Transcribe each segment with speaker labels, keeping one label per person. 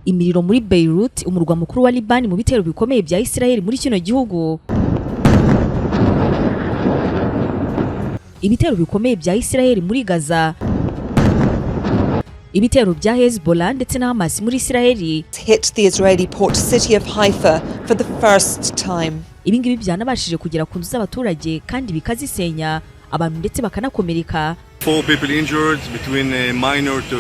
Speaker 1: Imiriro muri Beirut, umurwa mukuru wa Liban, mu bitero bikomeye bya Israel muri kino gihugu. Ibitero bikomeye bya Israel muri Gaza, ibitero bya Hezbollah ndetse na Hamas muri Israel
Speaker 2: hit the Israeli port city of Haifa for the first time.
Speaker 1: Ibi ngibi byanabashije kugera ku nzu z'abaturage kandi bikazisenya, abantu ndetse bakanakomereka.
Speaker 3: Four people injured between minor to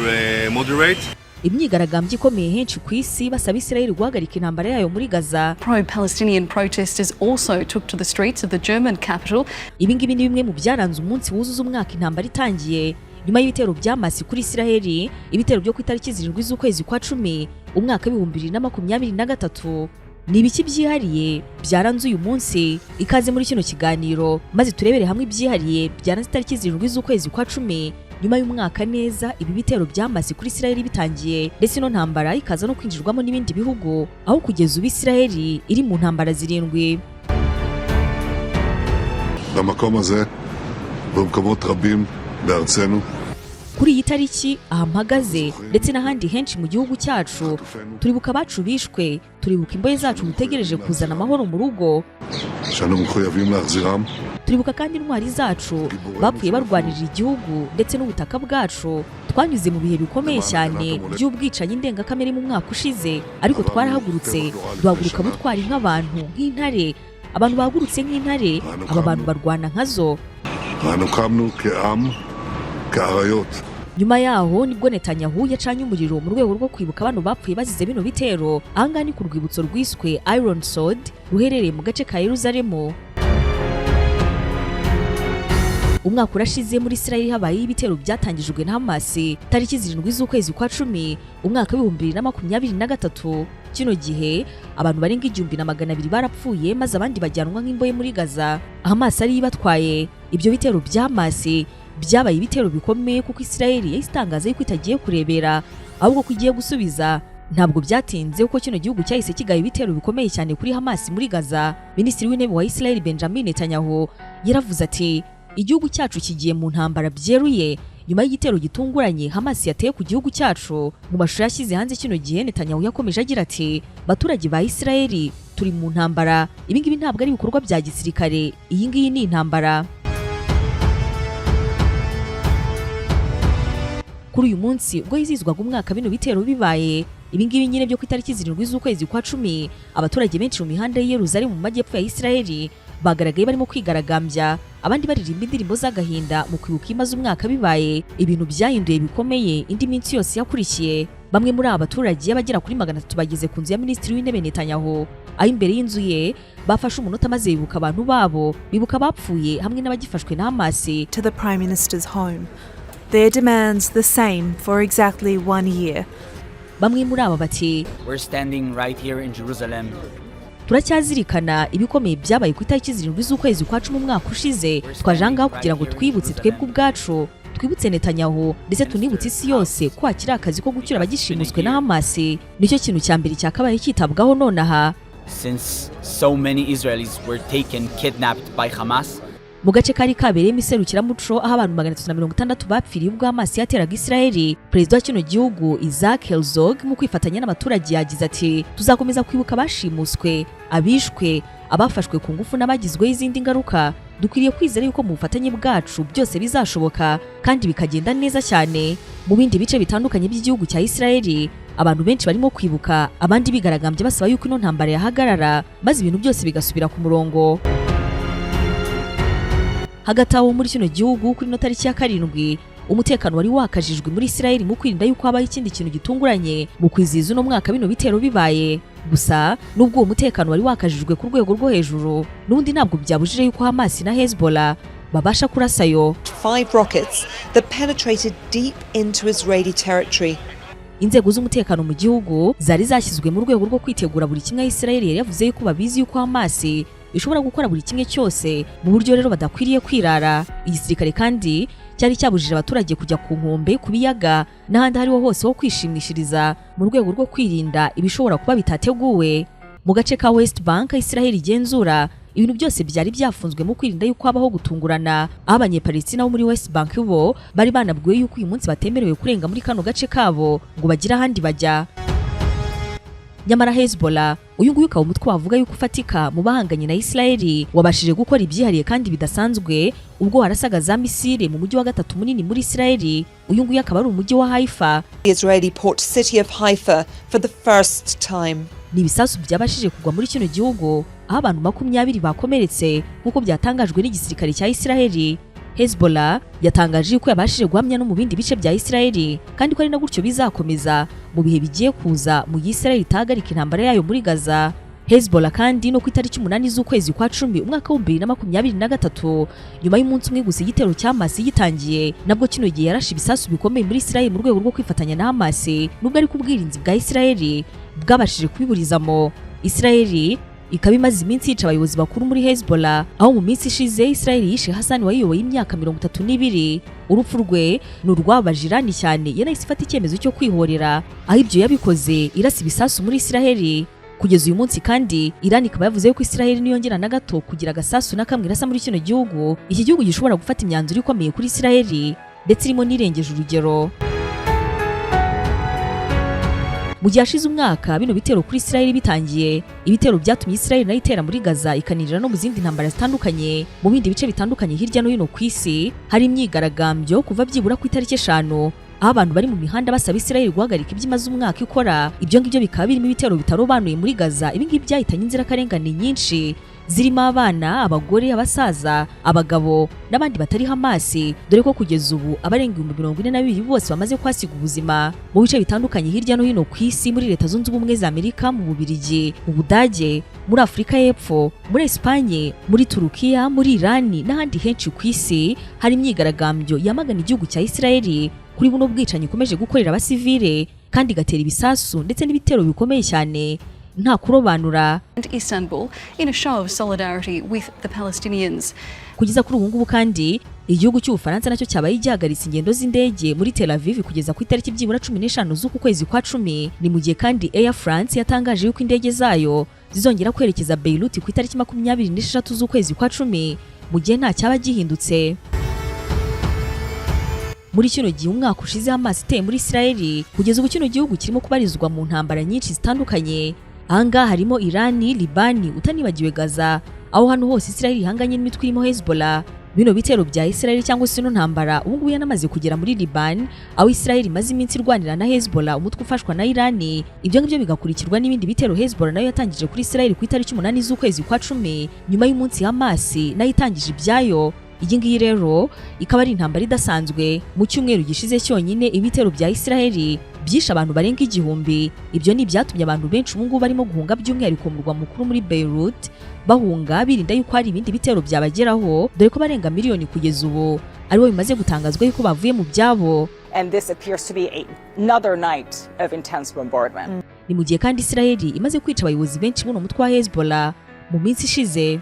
Speaker 3: moderate.
Speaker 1: Imyigaragambyo ikomeye henshi ku isi basaba Israel guhagarika intambara yayo muri Gaza.
Speaker 4: Pro Palestinian protesters also took to the streets of the German capital.
Speaker 1: Ibi ngibi ni bimwe mu byaranze umunsi wuzuza umwaka intambara itangiye, nyuma y'ibitero bya Hamas kuri Israel, ibitero byo ku itariki 7 z'ukwezi kwa 10, umwaka w'2023. Ni ibiki byihariye byaranze uyu munsi? Ikaze muri kino kiganiro, maze turebere hamwe ibyihariye byaranze itariki 7 z'ukwezi kwa 10, nyuma y'umwaka neza ibi bitero bya Hamas kuri Israel bitangiye, ndetse ino ntambara ikaza no kwinjirwamo n'ibindi bihugu, aho kugeza ubu Israel iri mu ntambara zirindwi.
Speaker 5: במקום הזה ובמקומות רבים בארצנו.
Speaker 1: Kuri iyi tariki, aha mpagaze ndetse n'ahandi henshi mu gihugu cyacu, turibuka abacu bishwe, turibuka imbohe zacu dutegereje kuzana amahoro mu rugo.
Speaker 5: שאנו מחויבים להחזירם.
Speaker 1: Turibuka kandi intwari zacu bapfuye barwanirira igihugu ndetse n'ubutaka bwacu. Twanyuze mu bihe bikomeye cyane by'ubwicanyi ndengakamere mu mwaka ushize, ariko twarahagurutse, duhaguruka butwari nk'abantu, nk'intare. Abantu bahagurutse nk'intare, aba bantu barwana nkazo.
Speaker 5: אנו קמנו כעם, כאריות.
Speaker 1: Nyuma yaho nibwo Netanyahu yacanye umuriro mu rwego rwo kwibuka bano bapfuye bazize bino bitero. Ahangaha ni ku rwibutso rwiswe Iron Sword, ruherereye mu gace ka Yeruzalemu. Umwaka urashize muri Israel habayeho ibitero byatangijwe na Hamas, tariki 7 z'ukwezi kwa 10, umwaka w'2023. Kino gihe abantu barenga 1200 barapfuye, maze abandi bajyanwa nk'imbohe muri Gaza, Hamas ariyo ibatwaye. Ibyo bitero bya Hamas byabaye ibitero bikomeye, kuko Israel yahise itangaza yuko itagiye kurebera, ahubwo ko igiye gusubiza. Ntabwo byatinze, kuko kino gihugu cyahise kigaba ibitero bikomeye cyane kuri Hamas muri Gaza. Minisitiri w'Intebe wa Israel, Benjamin Netanyahu, yaravuze ati: "Igihugu cyacu kigiye mu ntambara byeruye nyuma y'igitero gitunguranye Hamas yateye ku gihugu cyacu." Mu mashusho yashyize hanze kino gihe, Netanyahu yakomeje agira ati: "Baturage ba Israel, turi mu ntambara. Ibi ngibi ntabwo ari ibikorwa bya gisirikare, iyi ngiyi ni intambara." Kuri uyu munsi, ubwo hizihizwaga umwaka bino bitero bibaye, ibi ngibi nyine byo ku itariki 7 z'ukwezi kwa 10, abaturage benshi mu mihanda y'i Yerusalemu mu majyepfo ya Israel bagaragaye barimo kwigaragambya, abandi baririmba indirimbo z'agahinda mu kwibuka imaze umwaka bibaye, ibintu byahinduye bikomeye indi minsi yose yakurikiye. Bamwe muri aba baturage bagera kuri 300 bageze ku nzu ya Minisitiri w'Intebe Netanyahu, aho imbere y'inzu ye bafashe umunota maze bibuka abantu babo, bibuka abapfuye hamwe n'abagifashwe na Hamas.
Speaker 6: To the Prime Minister's home. Their demands the same for exactly one year.
Speaker 1: Bamwe muri aba bati:
Speaker 7: We're standing right here in Jerusalem.
Speaker 1: "Turacyazirikana ibikomeye byabaye ku itariki 7 z'ukwezi kwa 10 umwaka ushize. Twaje aha ngaha kugira ngo twibutse twebwe ubwacu, twibutse Netanyahu, ndetse tunibutse isi yose ko hakiri akazi ko gucyura abagishimuswe na Hamas. Nicyo kintu cya mbere cyakabaye cyitabwaho nonaha."
Speaker 7: Since so many Israelis were taken, kidnapped by Hamas.
Speaker 1: Mu gace kari kabereyemo iserukiramuco, aho abantu 360 bapfiriye ubwo Hamas yateraga Israeli, perezida wa kino gihugu Isaac Herzog, mu kwifatanya n'abaturage, yagize ati: "Tuzakomeza kwibuka abashimuswe, abishwe, abafashwe ku ngufu n'abagizweho izindi ngaruka. Dukwiriye kwizera yuko mu bufatanye bwacu byose bizashoboka kandi bikagenda neza cyane." Mu bindi bice bitandukanye by'igihugu cya Israeli, abantu benshi barimo kwibuka, abandi bigaragambya basaba yuko ino ntambara yahagarara, maze ibintu byose bigasubira ku murongo. Hagati aho, muri kino gihugu, kuri ino tariki ya 7, umutekano wari wakajijwe muri Israel mu kwirinda yuko habaho ikindi kintu gitunguranye mu kwizihiza uno mwaka bino bitero bibaye. Gusa nubwo uwo mutekano wari wakajijwe ku rwego rwo hejuru, n'ubundi ntabwo byabujije yuko Hamas na Hezbollah babasha kurasayo.
Speaker 2: Five rockets that penetrated deep into Israeli territory.
Speaker 1: Inzego z'umutekano mu gihugu zari zashyizwe mu rwego rwo kwitegura buri kimwe. Israel yari yavuze yuko babizi yuko Hamas ishobora gukora buri kimwe cyose, mu buryo rero badakwiriye kwirara. Igisirikare kandi cyari cyabujije abaturage kujya ku nkombe, ku biyaga n'ahandi aho ariho hose ho kwishimishiriza, mu rwego rwo kwirinda ibishobora kuba bitateguwe. Mu gace ka West Bank Israel igenzura, ibintu byose byari byafunzwe mu kwirinda yuko habaho gutungurana, aho Abanyepalestina bo muri West Bank bo bari banabwiwe yuko uyu munsi batemerewe kurenga muri kano gace kabo ngo bagire ahandi bajya. Nyamara Hezbollah, uyu nguyu ukaba umutwe wavuga yuko ufatika mu bahanganye na Israeli, wabashije gukora ibyihariye kandi bidasanzwe ubwo warasaga za misile mu mujyi wa gatatu munini muri Israeli, uyu nguyu akaba ari umujyi wa Haifa.
Speaker 2: The Israeli port city of Haifa for the first time.
Speaker 1: Ni ibisasu byabashije kugwa muri kino gihugu, aho abantu 20 bakomeretse nk'uko byatangajwe n'igisirikare cya Israeli. Hezbollah yatangaje yuko yabashije guhamya no mu bindi bice bya Israeli, kandi ko ari na gutyo bizakomeza mu bihe bigiye kuza mu gihe Israeli itahagarika intambara yayo muri Gaza. Hezbollah kandi no ku itariki 8 z'ukwezi kwa 10 umwaka wa 2023, nyuma y'umunsi umwe gusa igitero cya Hamas gitangiye, nabwo kino gihe yarashe ibisasu bikomeye muri Israel mu rwego rwo kwifatanya na Hamas, nubwo ariko ubwirinzi bwa Israel bwabashije kubiburizamo. Israel ikaba imaze iminsi yica abayobozi bakuru muri Hezbollah, aho mu minsi ishize Israel yishe Hassan wayiyoboye imyaka 32. Urupfu rwe ni urwababaje Irani cyane, yanahise ifata icyemezo cyo kwihorera, aho ibyo yabikoze irasa ibisasu muri Israel. Kugeza uyu munsi kandi Iran ikaba yavuze yuko Israel niyongera na gato kugira agasasu na kamwe irasa muri kino gihugu, iki gihugu gishobora gufata imyanzuro ikomeye kuri Israel, ndetse irimo n'irengeje urugero. Mu gihe hashize umwaka bino bitero kuri Israel bitangiye, ibitero byatumye Israel nayo itera muri Gaza, ikaninjira no mu zindi ntambara zitandukanye mu bindi bice bitandukanye hirya no hino ku isi, hari imyigaragambyo kuva byibura ku itariki 5, aho abantu bari mu mihanda basaba Israel guhagarika ibyo imaze umwaka ikora. Ibyo ngibyo bikaba birimo ibitero bitarobanuye muri Gaza. Ibi ngibi byahitanye inzirakarengane nyinshi zirimo abana, abagore, abasaza, abagabo n'abandi batari Hamas, dore ko kugeza ubu abarenga 42,000 bose bamaze kwasiga ubuzima mu bice bitandukanye hirya no hino ku isi, muri Leta Zunze Ubumwe za Amerika, mu Bubiligi, mu Budage, muri Afurika y'Epfo, muri Espagne, muri Turukiya, muri Irani n'ahandi henshi ku isi. Hari imyigaragambyo yamagana igihugu cya Israeli kuri buno bwicanyi ikomeje gukorera abasivile, kandi igatera ibisasu ndetse n'ibitero bikomeye cyane nta kurobanura.
Speaker 4: And Istanbul in a show of solidarity with the Palestinians.
Speaker 1: Kugeza kuri ubu ngubu kandi igihugu cy'Ubufaransa nacyo cyabaye gihagaritse ingendo z'indege muri Tel Aviv kugeza ku itariki byibura 15 z'uku kwezi kwa 10. Ni mu gihe kandi Air France yatangaje yuko indege zayo zizongera kwerekeza Beirut ku itariki 26 z'ukwezi kwa 10, mu gihe nta cyaba gihindutse. Muri kino gihe umwaka ushize Hamas iteye muri Israeli, kugeza ubu kino gihugu kirimo kubarizwa mu ntambara nyinshi zitandukanye. Ahangaha harimo Irani, Libani, utanibagiwe Gaza, aho hano hose Israeli ihanganye n'imitwe irimo Hezbollah. Bino bitero bya Israel cyangwa se ino ntambara ubu ngubu yanamaze kugera muri Liban, aho Israel imaze iminsi irwanira na Hezbollah, umutwe ufashwa na Irani. Ibyo ngibyo bigakurikirwa n'ibindi bitero Hezbollah nayo yatangije kuri Israel ku itariki 8 z'ukwezi kwa 10, nyuma y'umunsi Hamas nayo itangije ibyayo. Iyi ngiyi rero ikaba ari intambara idasanzwe. Mu cyumweru gishize cyonyine ibitero bya Israel byishe abantu barenga 1000. Ibyo ni ibyatumye abantu benshi ubu ngubu barimo guhunga, by'umwihariko mu murwa mukuru muri Beirut, bahunga birinda yuko hari ibindi bitero byabageraho, dore ko barenga miliyoni kugeza ubu aribo bimaze gutangazwa yuko bavuye mu byabo.
Speaker 8: And this appears to be another night of intense bombardment.
Speaker 1: Ni mu gihe kandi Israel imaze kwica abayobozi benshi buno mutwe wa Hezbollah mu minsi ishize.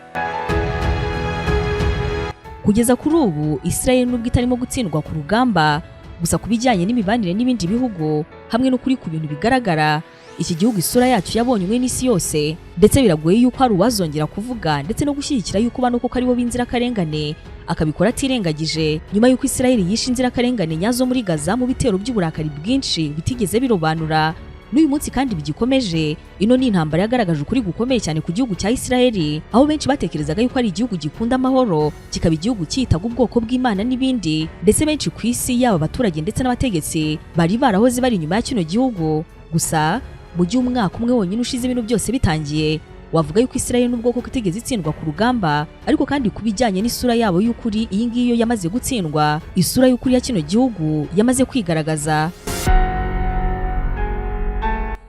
Speaker 1: Kugeza kuri ubu Israel nubwo itarimo gutsindwa ku rugamba, gusa ku bijyanye n'imibanire n'ibindi bihugu hamwe n'ukuri ku bintu bigaragara, iki gihugu isura yacyo yabonywe n'isi yose, ndetse biragoye yuko hari uwazongera kuvuga ndetse no gushyigikira yuko bano koko aribo b'inzirakarengane, akabikora atirengagije nyuma y'uko Israel yishe inzirakarengane nyazo muri Gaza mu bitero by'uburakari bwinshi bitigeze birobanura, n'uyu munsi kandi bigikomeje. Ino ni intambara yagaragaje ukuri gukomeye cyane ku gihugu cya Israel, aho benshi batekerezaga yuko ari igihugu gikunda amahoro, kikaba igihugu cyitaga ubwoko bw'Imana n'ibindi, ndetse benshi ku isi, yaba abaturage ndetse n'abategetsi, bari barahoze bari inyuma ya kino gihugu. Gusa mu gihe umwaka umwe wonyine ushize ibintu byose bitangiye, wavuga yuko Israel nubwo koko itigeze itsindwa ku rugamba, ariko kandi ku bijyanye n'isura yabo y'ukuri, iyi ngiyi yo yamaze gutsindwa. Isura y'ukuri ya kino gihugu yamaze kwigaragaza.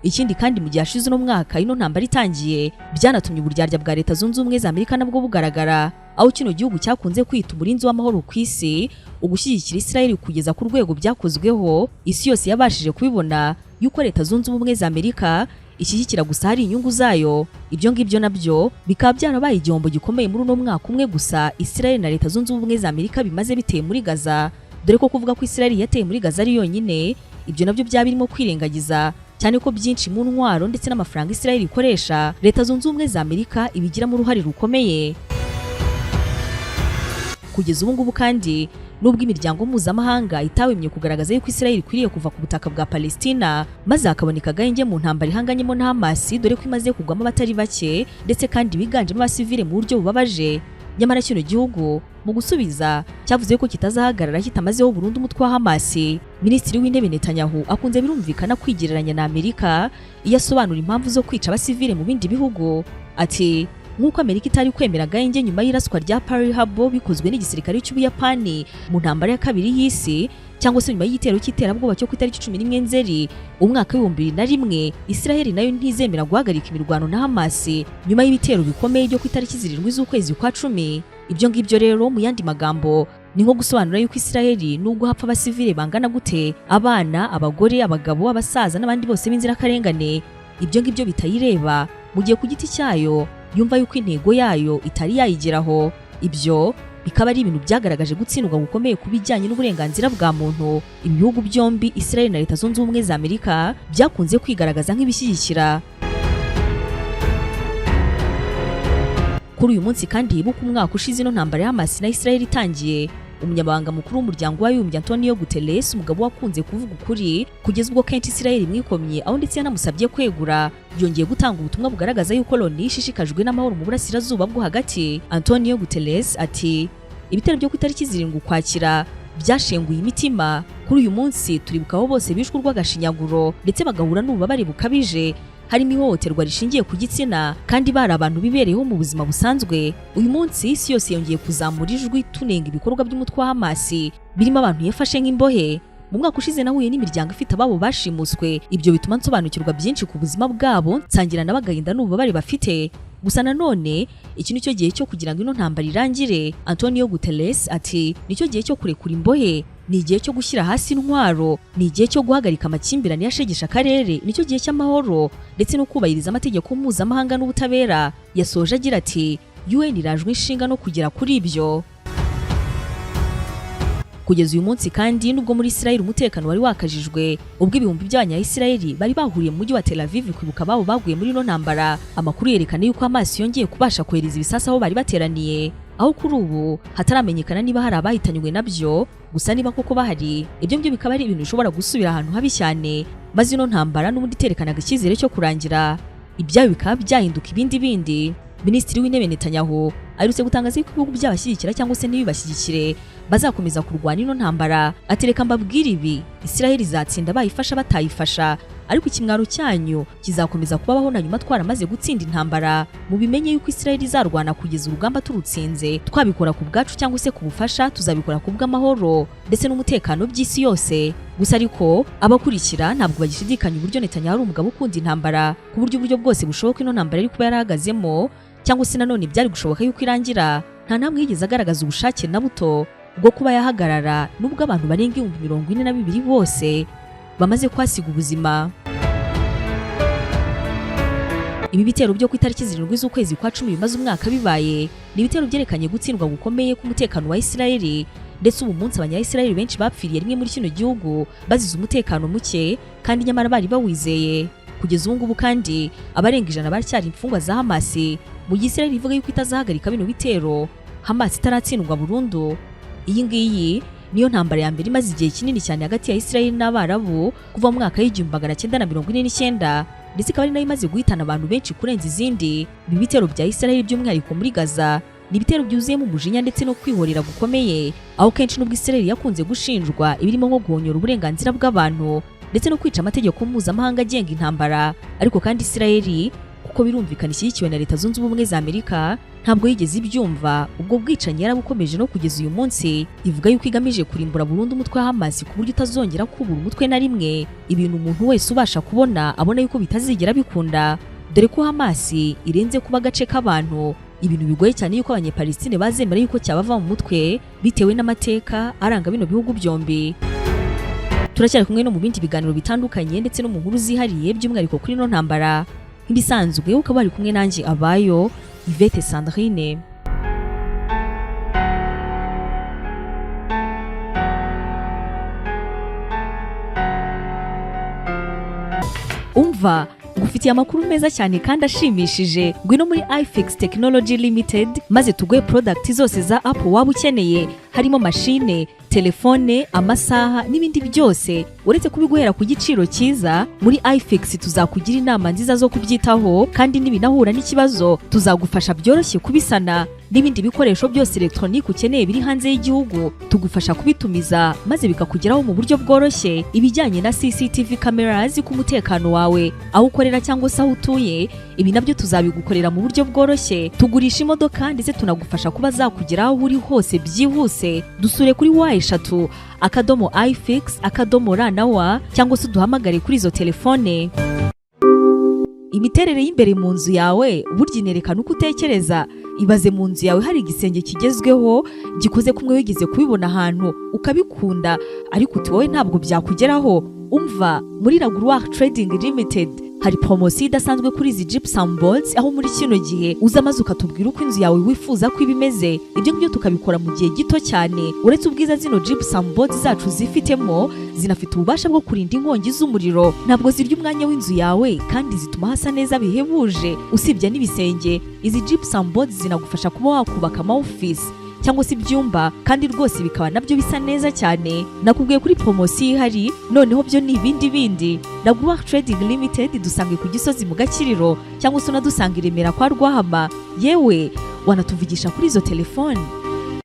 Speaker 1: Ikindi kandi, mu gihe hashize uno mwaka ino ntambara itangiye, byanatumye uburyarya bwa Leta Zunze Ubumwe za Amerika nabwo bugaragara, aho kino gihugu cyakunze kwita umurinzi w'amahoro ku isi, ugushyigikira Israel kugeza ku rwego byakozweho, isi yose yabashije kubibona yuko Leta Zunze Ubumwe za Amerika ishyigikira gusa hari inyungu zayo. Ibyo ngibyo nabyo bikaba byarabaye igihombo gikomeye muri uno mwaka umwe gusa Israel na Leta Zunze Ubumwe za Amerika bimaze biteye muri Gaza, dore ko kuvuga ko Israel yateye muri Gaza ari yonyine, ibyo nabyo byaba birimo kwirengagiza cyane ko byinshi mu ntwaro ndetse n'amafaranga Israel ikoresha, Leta Zunze Ubumwe za Amerika ibigiramo uruhare rukomeye. Kugeza ubu ngubu kandi Nubwo imiryango mpuzamahanga itahwemye kugaragaza yuko Israel ikwiriye kuva ku butaka bwa Palestina maze hakaboneka agahenge mu ntambara ihanganyemo na Hamas, dore ko imaze kugwamo abatari bake ndetse kandi biganjemo abasivile mu buryo bubabaje, nyamara kino gihugu mu gusubiza cyavuze ko kitazahagarara kitamazeho burundu umutwe wa Hamas. Minisitiri w'Intebe Netanyahu akunze birumvikana kwigereranya na Amerika iyo asobanura impamvu zo kwica abasivile mu bindi bihugu. Ati nk'uko Amerika itari kwemera agahenge nyuma y'iraswa rya Pearl Harbor bikozwe n'igisirikare cy'Ubuyapani mu ntambara ya kabiri y'isi, cyangwa se nyuma y'igitero cy'iterabwoba cyo ku itariki 11 Nzeri umwaka 2001, Israel nayo ntizemera guhagarika imirwano na Hamas nyuma y'ibitero bikomeye byo ku itariki 7 z'ukwezi kwa 10. Ibyo ngibyo rero mu yandi magambo ni nko gusobanura yuko Israel nubwo hapfa abasivile bangana gute, abana, abagore, abagabo, abasaza n'abandi bose b'inzirakarengane, ibyo ngibyo bitayireba, mu gihe ku giti cyayo yumva yuko intego yayo itari yayigeraho. Ibyo bikaba ari ibintu byagaragaje gutsindwa gukomeye ku bijyanye n'uburenganzira bwa muntu. Ibihugu byombi Israel na Leta Zunze Ubumwe za Amerika byakunze kwigaragaza nk'ibishyigikira. Kuri uyu munsi kandi hibuka umwaka ushize ino ntambara ya Hamas na Israel itangiye, umunyamabanga mukuru w'umuryango w'abibumbye Antonio Guterres, umugabo wakunze kuvuga ukuri kugeza ubwo kenshi Israel imwikomye, aho ndetse yanamusabye kwegura, yongeye gutanga ubutumwa bugaragaza yuko Loni ishishikajwe n'amahoro mu burasirazuba bwo hagati. Antonio Guterres ati ibitero byo ku itariki 7 Ukwakira byashenguye imitima. Kuri uyu munsi turibuka abo bose bishwe urw'agashinyaguro ndetse bagahura n'ububabare bukabije, harimo ihohoterwa rishingiye ku gitsina, kandi bari abantu bibereyeho mu buzima busanzwe. Uyu munsi isi yose yongeye kuzamura ijwi tunenga ibikorwa by'umutwe wa Hamas birimo abantu yafashe nk'imbohe. Mu mwaka ushize nahuye n'imiryango ifite ababo bashimuswe, ibyo bituma nsobanukirwa byinshi ku buzima bwabo, nsangira n'abagahinda n'ububabare bafite. Gusa nanone iki nicyo gihe cyo kugira ngo ino ntambara irangire. Antonio Guterres ati nicyo gihe cyo kurekura imbohe, ni igihe cyo gushyira hasi intwaro, ni igihe cyo guhagarika amakimbirane yashegesha akarere, nicyo gihe cy'amahoro ndetse no kubahiriza amategeko mpuzamahanga n'ubutabera. Yasoje agira ati UN irajwe inshinga no kugera kuri ibyo. Kugeza uyu munsi kandi nubwo muri Israel umutekano wari wakajijwe, ubwo ibihumbi by'abanya-Israel bari bahuriye mu mujyi wa Tel Aviv kwibuka ababo baguye muri ino ntambara, amakuru yerekana yuko Hamas yongeye kubasha kohereza ibisasu aho bari bateraniye, aho kuri ubu hataramenyekana niba hari abahitanywe nabyo. Gusa niba koko bahari, ibyo ngibyo bikaba ari ibintu bishobora gusubira ahantu habi cyane, maze ino ntambara n'ubundi iterekanaga icyizere cyo kurangira, ibyayo bikaba byahinduka ibindi bindi. Minisitiri w'Intebe Netanyahu aherutse gutangaza ko ibihugu byabashyigikira cyangwa se ntibibashyigikire bazakomeza kurwana ino ntambara. Ati reka mbabwire ibi, Israel izatsinda bayifasha batayifasha, ariko ikimwaro cyanyu kizakomeza kubabaho na nyuma twaramaze gutsinda intambara. Mubimenye yuko Israel izarwana kugeza urugamba turutsinze, twabikora ku bwacu cyangwa se ku bufasha, tuzabikora ku bw'amahoro ndetse n'umutekano by'isi yose. Gusa ariko abakurikira ntabwo bagishidikanya uburyo Netanyahu ari umugabo ukunda intambara, ku buryo uburyo bwose bushoboka ino ntambara iri kuba yarahagazemo, cyangwa se nanone byari gushoboka yuko irangira. Nta namwe yigeze agaragaza ubushake na buto bwo kuba yahagarara, nubwo abantu barenga 42,000 bose bamaze kwasiga ubuzima. Ibi bitero byo ku itariki 7 z'ukwezi kwa 10 bimaze umwaka bibaye, ni ibitero byerekanye gutsindwa gukomeye k'umutekano wa Israel, ndetse ubu munsi abanya-Israel benshi bapfiriye rimwe muri kino gihugu bazize umutekano muke, kandi nyamara bari bawizeye. Kugeza ubu ngubu kandi abarenga 100 baracyari imfungwa za Hamas, mu gihe Israel ivuga yuko itazahagarika bino bitero Hamas itaratsindwa burundu. Iyi ngiyi niyo ntambara ya mbere imaze igihe kinini cyane hagati ya Israel n'Abarabu kuva mu mwaka w'1949, ndetse ikaba ari nayo imaze guhitana abantu benshi kurenza izindi. Ibi bitero bya Israel by'umwihariko muri Gaza ni ibitero byuzuyemo umujinya ndetse no kwihorera gukomeye, aho kenshi nubwo Israel yakunze gushinjwa ibirimo nko guhonyora uburenganzira bw'abantu ndetse no kwica amategeko mpuzamahanga agenga intambara, ariko kandi Israel kuko birumvikana ishyigikiwe na Leta Zunze Ubumwe za Amerika ntabwo yigeze ibyumva. Ubwo bwicanyi yarabukomeje no kugeza uyu munsi, ivuga yuko igamije kurimbura burundu umutwe wa Hamas ku buryo utazongera kubura umutwe na rimwe, ibintu umuntu wese ubasha kubona abona yuko bitazigera bikunda, dore ko Hamas irenze kuba agace k'abantu, ibintu bigoye cyane yuko abanyepalestine bazemera yuko cyabava mu mutwe bitewe n'amateka aranga bino bihugu byombi. Turacyari kumwe no mu bindi biganiro bitandukanye ndetse no mu nkuru zihariye by'umwihariko kuri ino ntambara. Nk'ibisanzwe ukaba wari kumwe nanjye Abayo Yvette Sandrine. Umva, ngufitiye amakuru meza cyane kandi ashimishije. Ngwino muri iFix Technology Limited maze tuguhe product zose za Apple waba ukeneye, Harimo mashine, telefone, amasaha n'ibindi byose. Uretse kubiguhera ku giciro cyiza, muri iFix tuzakugira inama nziza zo kubyitaho, kandi nibinahura n'ikibazo tuzagufasha byoroshye kubisana. N'ibindi bikoresho byose elegitoronike ukeneye biri hanze y'igihugu tugufasha kubitumiza maze bikakugeraho mu buryo bworoshye. Ibijyanye na CCTV cameras ku mutekano wawe aho ukorera cyangwa se aho utuye, ibi nabyo tuzabigukorera mu buryo bworoshye. Tugurisha imodoka ndetse tunagufasha kuba zakugeraho aho uri hose byihuse. Dusure kuri www.ifix.rw cyangwa se uduhamagare kuri izo telefone. Imiterere y'imbere mu nzu yawe burya inerekana uko utekereza. Ibaze mu nzu yawe hari igisenge kigezweho gikoze kumwe wigeze kubibona ahantu ukabikunda, ariko uti wowe ntabwo byakugeraho. Umva, muri Lagroix Trading Limited hari poromosiyo idasanzwe kuri izi gypsum boards, aho muri kino gihe uza maze ukatubwira uko inzu yawe wifuza ko iba imeze, ibyo ngibyo tukabikora mu gihe gito cyane. Uretse ubwiza zino gypsum boards zacu zifitemo, zinafite ububasha bwo kurinda inkongi z'umuriro, ntabwo zirya umwanya w'inzu yawe kandi zituma hasa neza bihebuje. Usibye n'ibisenge, izi gypsum boards zinagufasha kuba wakubaka ama office cyangwa se ibyumba, kandi rwose bikaba nabyo bisa neza cyane. Nakubwiye kuri poromosiyo ihari, noneho byo ni ibindi bindi. Lagroix Trading Limited dusange ku Gisozi mu Gakiriro, cyangwa se unadusanga i Remera kwa Rwahama. Yewe, wanatuvugisha kuri izo telefone.